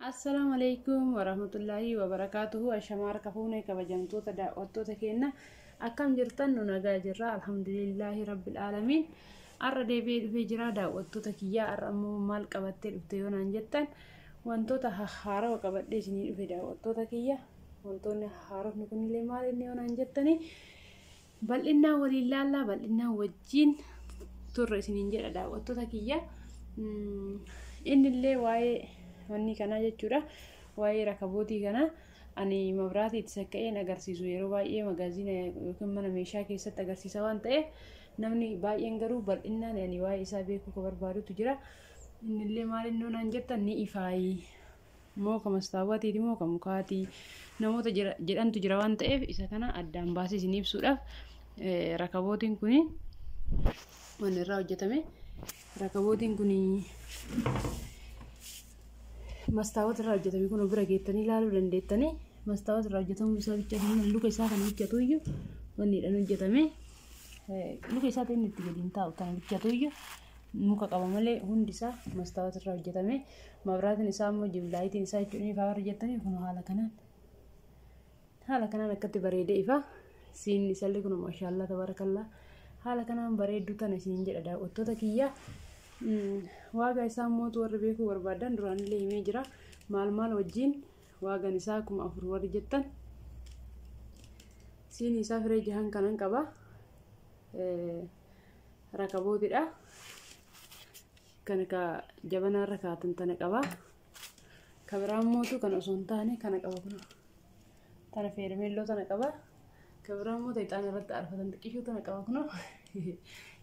Assalaamu alaikum warahmatullaahi wabarakaatuhu. Ashamaa harka fuunee kabajamtoota daawwattoota keenya, akkam jirtan? Nu nagaa jirra, alhamdulillaahi rabbil aalamiin. Har'a deebi'ee dhufee jira, daawwattoota kiyyaa. Har'a ammoo maal qabattee dhufte yoo naan jettan, wantoota hahhaarawa qabadhee isinii dhufe, daawwattoota kiyya. Wantoonni hahhaarofni kunillee maal inni yoo naan jettani, bal'innaan waliin laallaa, bal'innaan wajjiin turre isiniin jedha, daawwattoota kiyya. Innillee waa'ee wanni kanaa jechuudha, waa'ee rakabootii kana. Ani mabraatii itti sakka'een agarsiisu yeroo baay'ee magaaziina yookiin mana meeshaa keessatti agarsiisa waan ta'eef, namni baay'een garuu bal'innaan ani waa'ee isaa beekuu ka barbaadutu jira. Innillee maal inni naan jettan, ni ifaayii moo ka mastaawwatiiti moo ka mukaatii namoota jedhantu jira waan ta'eef, isa kana addaan baasee isin ibsuudhaaf. Rakabootiin kun wanni irraa hojjetame, rakabootiin kun mastaawwata irraa hojjetame. Kun bira geettanii ilaaluu dandeettanii, mastaawwata irraa hojjetamuu isaa bicha, luka isaa kana bichatu iyyuu wanniidhaan hojjetame. Luka isaa inni itti gadi hin taa'u kana bichatu iyyuu muka qaba malee hundi isaa mastaawwata irraa hojjetame. Mabraatiin isaa immoo jimlaayitiin isaa jechuun ifaa warra jettanii, kun haala kanaan akkatti bareedee ifa. Siinni isallee kun maashaallaa tabaarakallaa, haala kanaan bareedduu tana isiniin jedha, daawwattoota kiyya. Waagaa isaa mootu warri beekuu barbaadan duraanillee himee jira. Maal maal wajjiin waagaan isaa 4000 warri jettan, siinii isaa firee jahan kanan qaba, rakabootidha. Kana ka jabanaarra kaatan tana qaba. Ka biraan mootu kana osoo hin taane kana qaba, kun tana feermeelloo tana qaba. Ka biraan mootu ixaana irratti aarfatan xiqqishuu tana qaba, kunoo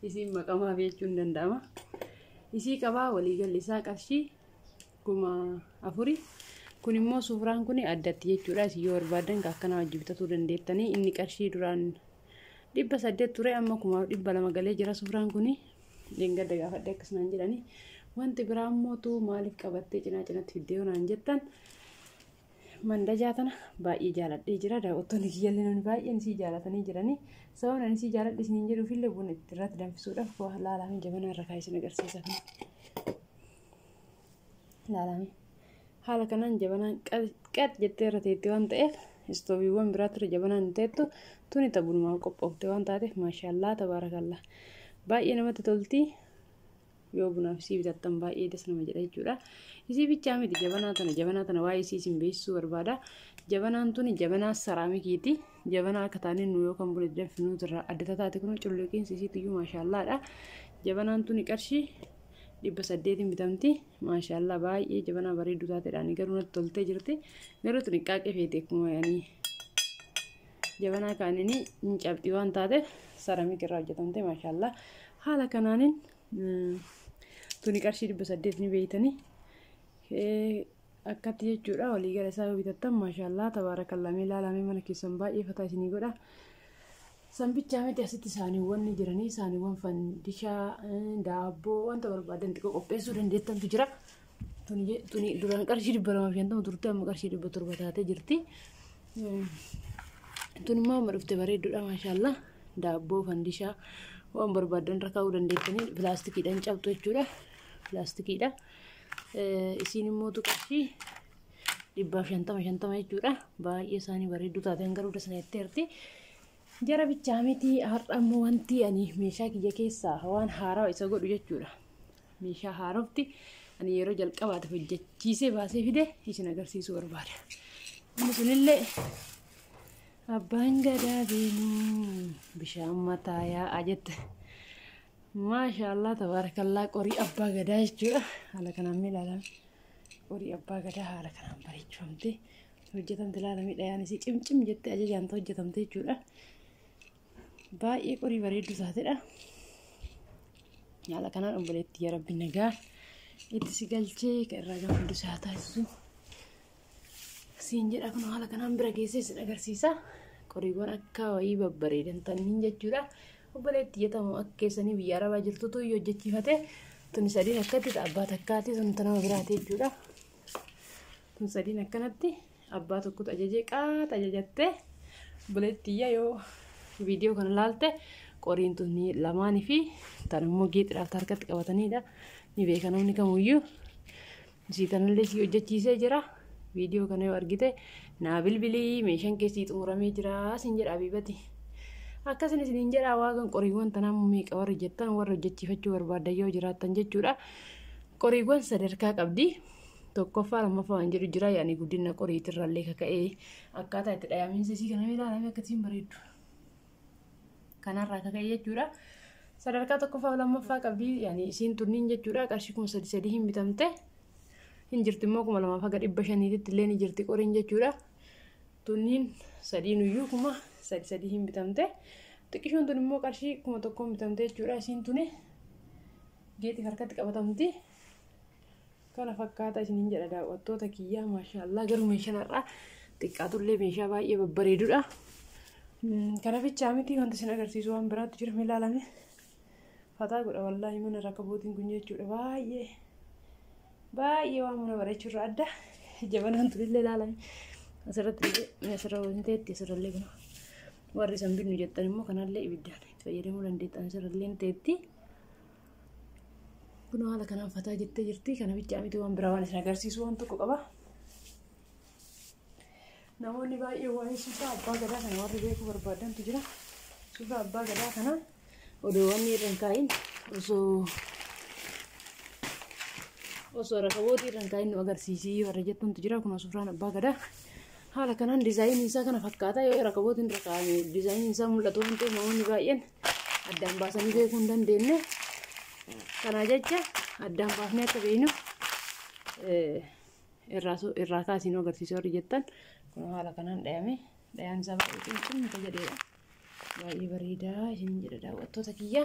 isiin maqamaaf jechuun hin danda'ama. Isii qabaa, waliigalli isaa qarshii 4000. Kun immoo sufraan kun addatti jechuudha. Isin yoo barbaadan akkanaa wajji bitatuu dandeettanii. Inni qarshii duraan 800 ture, amma 1200 galee jira sufraan kuni. Dheengadda gaafadhe akkasumaan jedhani. Wanti biraa mootu maaliif qabattee cinaa cinatti fiddee yoo naan jettan, mandajaa tana baay'ee jaaladhee jira. Daawwattoonni kiyyallee namni baay'een isii jaalatanii jiranii. Sababni ani isii jaaladhe isiniin jedhuufillee buna irratti danfisuudhaaf. Laalame, jabanaa irra kaa'ee isin agarsiisa kana. Laalame. Haala kanaan jabanaan qax jettee irra teetti waan ta'eef, istooviiwwan biraatti irra jabanaan hin teettu. Tuni bunumaaf qophoofte waan taateef, maashaallaa tabaarakallaa, baay'ee namatti tolti. Yoo bunaaf isii bitattan baay'ee das nama jedha jechuudha. Isii bichaa miti, jabanaa tana waa'ee isii isin beeksisuu barbaada. Jabanaan tuni jabanaa saraamikiiti. Jabanaa akka taaneen nu yookaan buna danfinu irraa adda taate, kun culluqiinsi isiitu iyyuu maashaallaadha. Jabanaan tuni qarshii 800n bitamti. Maashaallaa, baay'ee jabanaa bareedduu taateedhaan garuu natti toltee jirti. Garuu tuni qaaqee feete, akkuma yaanii jabanaa kaaniin hin cabxi waan taateef, ceramic irraa hojjetamte maashaallaa. Haala kanaanin tuni qarshii 800 ni beeytanii akkatti jechuudha. Waliigala isaa yoo bitattan, maashaallaa tabaarakallaa, mee ilaalamee mana keessan baay'ee fataa isinii godha. Sanbichaa miti, asitti saaniiwwan ni jiranii, saaniiwwan fandishaa, daabboo, wanta barbaadan xiqqoo qopheessuu dandeettantu jira. Tuni duraan qarshii 250 turte, amma qarshii 700 taatee jirti. Tun immoo amma dhufte bareedduudha, maashaallaa. Daabboo, fandishaa, waan barbaadan irra kaa'uu dandeettanii, pilaastikiidhaan cabxu jechuudha. Pilaastikiidha. Isiin immoo qarshii 150 50 jechuudha. Baay'ee isaanii bareedduu taateen garuu dasna jetteerti. Jara bichaa miti, har'a immoo wanti ani meeshaa kiyya keessaa waan haarawaa isa godhu jechuudha. Meeshaa haarofti ani yeroo jalqabaatiif hojjechiisee baasee fide isin agarsiisuu barbaada. Inni sunillee abbaan gadaa beenuu bishaan mataa yaa'aa jette. Maashaallah tabaarakallaa, qorii abbaa gadaa jechuudha. Haala kanaan mee ilaalame. Qorii abbaa gadaa haala kanaan bareechifamtee hojjetamte, ilaalame, dhayaan isii cimcim jettee ajajaan hojjetamte jechuudha. Baay'ee qorii bareedduu taatedha. Haala kanaan obboleettii, yaa rabbi nagaa itti si galchee kan irraa gammadu si haa taasisu. Siin jedha, kun haala kanaan bira geessee isin agarsiisa. Qoriiwwan akka wayii babbareedan tanniin jechuudha. Obboleettii jedhamu akka keessanii biyya arabaa jirtutu hojjechiifate. Tuni sadiin akkatti abbaa takkaati, tun nama biraati jechuudha. Tun sadiin akkanatti abbaa tokkotu ajajee qaata ajajattee. Obboleettii yoo viidiyoo kana laalte, qoriin tun lamaanii fi tan immoo geexidhaaf harkatti qabatanidha. Ni beeka namni kamuyyuu. Isii tanallee sii hojjechiisee jira. Viidiyoo kana yoo argite naa bilbilii, meeshaan keessii xumuramee jira sin jedha Abiibati. Akkasin isiniin jedha. Waagan qoriiwwan tanaa meeqa warri jettan, warra hojjechiifachuu barbaadan yoo jiraattan jechuudha. Qoriiwwan sadarkaa qabdi. Tokkoffaa, lammaffaa waan jedhu jira. Yaani guddina qoriitirraallee kaka'ee akkaataa itti dhayamiinsa isii kana ilaalame akkasiin bareeddu. Kanarraa kaka'e jechuudha. Sadarkaa tokkoffaa fi lammaffaa qabdi. Yaani isiin tunniin jechuudha qarshii 3000 hin bitamte. Hin jirti immoo 2000 haga 500tti illee ni jirti qoriin jechuudha. Tunniin sadiinuyyuu 3000 hin bitamte. Xiqqishoon tun immoo qarshii 1000 bitamte jechuudha. Isiin tuni geexii harkatti qabatamti. Kana fakkaata isiniin jedha daawwattoota kiyyaa, maashaallah. Garuu meeshaan har'aa xiqqaatullee meeshaa baay'ee babbareedudha. Kana bichaa miti, wanti isin agarsiisu waan biraatti jira, ilaalame. Fataa godha wallaahi mana rakabootiin kun jechuudha, baay'ee baay'ee waan mana bareechurra adda. Jabanaan tunillee ilaalame. Asirratti illee asirra wanti ta'etti asirrallee kun warri isan binnu jettan immoo kanallee ibiddaan itti fayyadamuu dandeettan, asirrallee ta'etti. Kun haala kanaan fataa jettee jirti. Kana bichaa miti, waan biraa waan isin agarsiisu waan tokko qaba. Namoonni baay'ee waa'ee suufaa abbaa gadaa kana warri beekuu barbaadantu jira. Suufaa abbaa gadaa kana odoo wanni irra hin kaa'in, osoo rakabootii irra hin kaa'in nu agarsiisii warra jettantu jira. Kun suufaan abbaa gadaa haala kanaan diizaayiniin isaa kana fakkaata. Yoo rakabootiin irra kaa'ame diizaayiniin isaa mul'atu waan ta'eef namoonni baay'een addaan baasanii beekuu hin dandeenye. Kana jecha addaan baafnee akka beeknu irraa kaasii nu agarsiisuu warri jettan, kun haala kanaan dhayame, dhayaan isaa baay'ee cimcimta jedheedha. Baay'ee bareedaa isin jedha daawwattoota kiyya.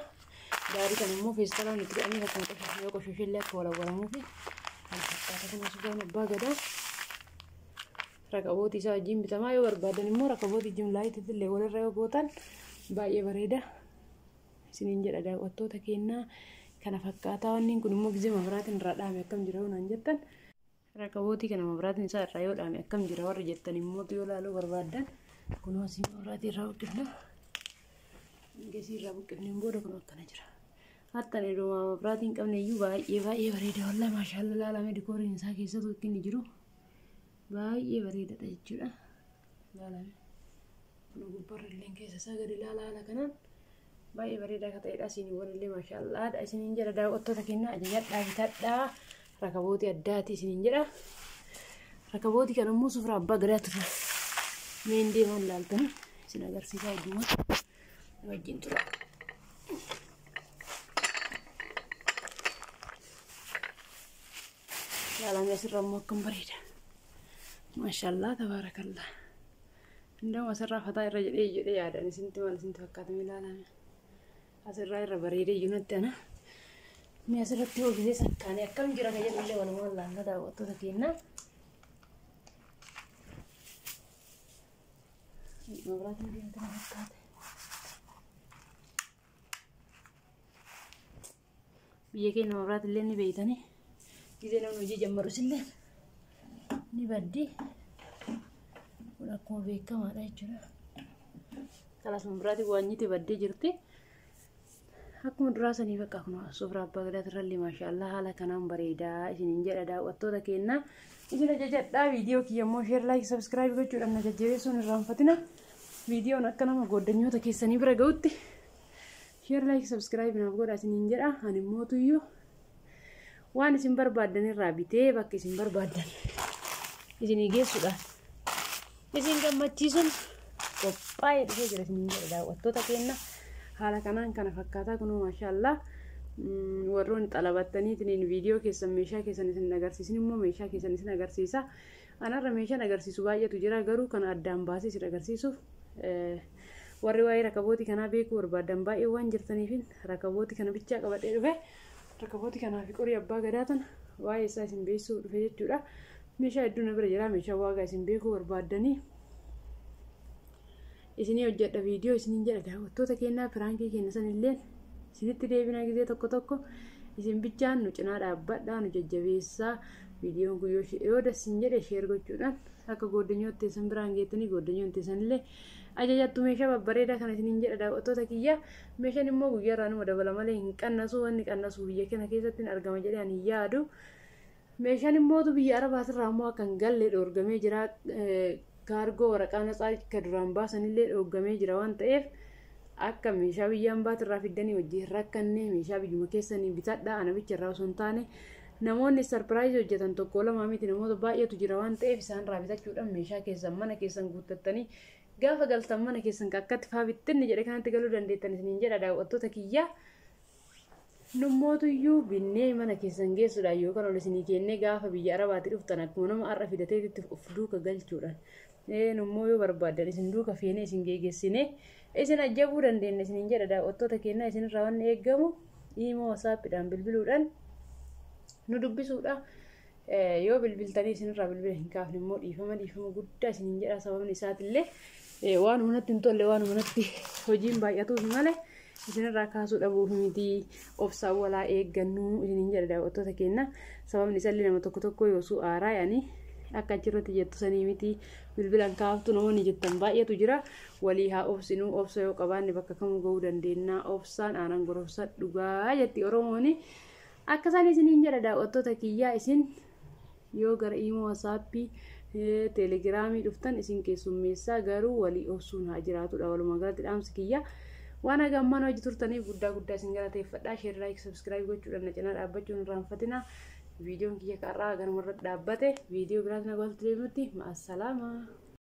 Gaarii kana immoo feestaalaan itti godhanii akkuma qoshashe yoo qoshashe illee akka walawwalamuufi kan fakkaata. Kun suuraan abbaa gadaa rakabootii isaa wajjin bitamaa. Yoo barbaadan immoo rakabootii jimlaayititti illee walirra yoo gootan baay'ee bareeda isiniin jedha daawwattoota keenyaa. Kana fakkaataa wanni kun immoo gizee mabiraatiin irraa dhaame akkam jira yoo naan jettan, rakabootii kana mabiraatiin isaa irraa yoo dhaame akkam jira warri jettan immoo yoo laaluu barbaaddan, kunoo asii mabiraatii irraa buqqifna. Gasii irraa buqqifneen booda kun akkana jira. Hattan iddoo mabiraatii hin qabne iyyuu baay'ee baay'ee bareeda wallahi, maashaallah. Laalame dikooriin isaa keessattuu inni jiru baay'ee bareedadha jechuudha. Laalame kun gubbarra illee keessa isaa gadi ilaala, haala kanaan baay'ee bareedaa akka ta'edha. Isiiniiwwan illee maashaallaadha isiniin jedha daawwattoota keenya. Ajajadhaa, bitadhaa, rakabootii addaati isiniin jedha. Rakabootii kana immoo sufra abbaa gadaa ture. Meen deeman laaltanii isin agarsiisaa, heddumaa wajjin tura. Laalame asirra immoo akkam bareeda. Maashaallah, tabaarakallaa. Indoo asirraa fataa irra jedhee jedhee yaadan isinti maal isinti fakkaatame ilaalame. Asirraa irra bareedee iyyuu natti ana. Mee asirratti hoo gisee sakkaanii akkam jira ka jedhu illee walumaan laalla daawwattoota keenyaa. Mabiraatiin deemte na fakkaate. Biyya keenya mabiraati illee ni beeytanii. Gisee namni hojii jammarus illee ni baddi. Kun akkuma beekamaadha jechuudha. Kalas mabiraatiin waan nyite baddee jirti. Akkuma duraa sanii bakka kun sufra abbaa gadaatirrallee maashaallah haala kanaan bareedaa isiniin jedha daawwattoota keenyaa. Isin ajajadhaa, viidiyoo kiyya immoo share, like, subscribe gochuudhaan na jajjabeessuun irraanfatina. Viidiyoon akka nama gooddanyoota keessanii bira ga'utti share, like, subscribe naaf godhaa isiniin jedha. Ani immoo waan isin barbaaddan irraa bitee bakka isin barbaaddan isinii geessuudhaan isin gammachiisuun qophaa'ee dhufee jira isiniin jedha daawwattoota keenya. Haala kanaan kana fakkaataa kunuu maashaallah. Warroonni xalabattaniitiin viidiyoo keessan meeshaa keessan isin agarsiisin immoo meeshaa keessan isin agarsiisa. Anarra meeshaan agarsiisu baay'eetu jira, garuu kana addaan baasee isin agarsiisuuf warri waa'ee rakabootii kanaa beekuu barbaadan baay'ee waan jirtaniif rakabootii kana bichaa qabadhee dhufe. Rakabootii kanaa fi qorii abbaa gadaa tana waa'ee isaa isin beeksisuu dhufe jechuudha. Meeshaa hedduu na bira jira, meeshaa waagaa isin beekuu barbaaddanii isinii hojjedha viidiyoo isiniin jedha daawwattoota keenyaa. Piraankii keenya sanillee isinitti deebina gisee tokko tokko. Isin bichaan nu cinaa dhaabbadhaa, nu jajjabeessaa. Viidiyoon kun yoo dassin jedhe share gochuudhaan akka gooddanyoota teessan biraan geettanii gooddanyoota teessan illee ajajattu meeshaa babbareedaa kana isiniin jedha daawwattoota kiyya. Meeshaan immoo guyyaarraa numa dabala malee hin qannasu. Wanni qannasu biyya kana keessatti hin argama jedhee ani yaadu. Meeshaan immoo biyya Arabaatirraa immoo akka hin galle dhoorgamee jira. Kaargoo waraqaa natsaa akka duraan baasanillee dhoorgamee jira waan ta'eef akka meeshaa biyya ambaatirraa fiddanii hojii hin rakkanne meeshaa biyyuma keessanii bitadhaa. Ana bicha irraa osoo hin taane namoonni sarpiraayizii hojjetan tokko lama miti, namoota baay'eetu jira waan ta'eef isaanirraa bitachuudhaan meeshaa keessan mana keessan guuttattanii gaafa galtan mana keessan akkatti faa bittinni jedhe kanatti galuu dandeettan isiniin jedha daawwattoota kiyyaa. Nummootuyyuu binnee mana keessan geessuudhaan yookaan ol isinii kennee gaafa biyya Arabaatti dhuftan akkuma nama har'a fidateetitti of duuka galchuudhaan. Nummoo yoo barbaaddan isin duuka feenee isin geeggessinee isin ajjabuu dandeenya isiniin jedha daawwattoota keenyaa. Isinirraa wanni eeggamu Imo, WhatsAppiidhaan bilbiluudhaan nu dubbisuudha. Yoo bilbiltanii isinirraa bilbila hin kaafne immoo dhiifama, dhiifama guddaa isiniin jedha. Sababni isaatillee waan manatti hin tolle, waan manatti hojiin baay'atuuf malee isinirraa kaasuu dhabuuf miti. Obsaan walaa eeggannuu isiniin jedha daawwattoota keenya. Sababni isaallee nama tokko tokko yoosuu aaraa yaani akka achirratti jettu sanii miti, bilbilan kaaftu namoonni jettan baay'eetu jira. Walii haa obsinuu. Obsa yoo qabaanne bakka kamuu gahuu dandeenya. Obsaan aanan gorofsa dhugaa jetti Oromooni. Akka isaan isiniin jedha daawwattoota kiyyaa, isin yoo gara Imo, WhatsAppii, Telegramii dhuftan isin keessummeessaa, garuu walii obsuun haa jiraatudha. Walumaa galatti dhaamsi kiyya waan haga ammaan hojii turtaniif guddaa guddaa isin galateeffadha. Share, like, subscribe gochuudhaan na cinaa dhaabbachuun irraanfatina. Viidiyoon kiyya qarraa ganumarra dhaabbate. Viidiyoo biraas na walitti deebinutti ma'assalaama.